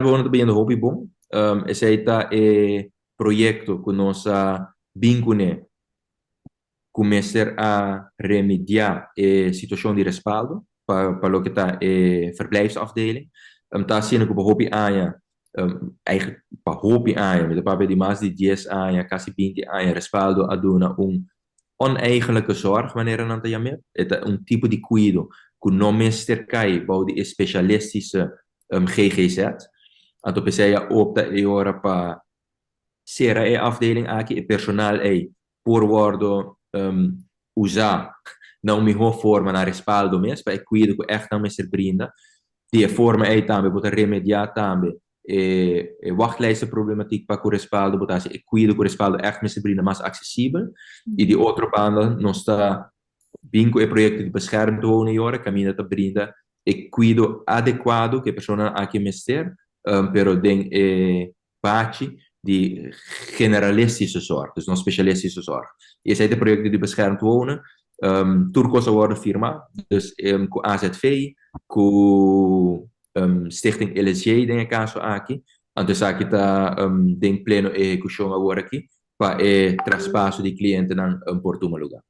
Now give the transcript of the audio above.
Wonen ta bayendo hopi bon. Esei ta e proyekto ku nos a bin kuné ku mester a remediá e situashon di Respaldo pa loke ta e verblijfsafdeling. Ta asina ku pa hopi aña, eigenlijk pa hopi aña, mi ta papia di mas di 10 aña, kasi 20 aña, Respaldo a duna un oneigenlijke zorg, manera nan ta yam'é. E ta un tipo di kuido ku no mester kai bou di e specialistische GGZ. Anto p'esei a opta e ora pa sera e afdeling aki, e personal ei por wòrdu usá na un mihó forma na Respaldo mes, pa e kuido ku ègt nan mester brinda. Di e forma ei tambe bo ta remediá tambe e wachtlijstenproblematiek pa ku Respaldo, bo ta hasi e kuido ku Respaldo ègt mester brinda mas aksesibel. I di otro banda nos ta bin ku e proyekto di beschermd wonen i ora kaminda ta brinda e kuido adekuado ku e personanan aki mester, pero den e bachi di generalistische zorg, dus no specialistische zorg. I esei ta e proyekto di beschermd wonen. Tur kos a wòrdu firmá, dus ku AZV, ku Stichting LSJ den e kaso aki. Anto esaki ta den pleno ehekushon awor aki pa e traspaso di klientenan por tuma lugá.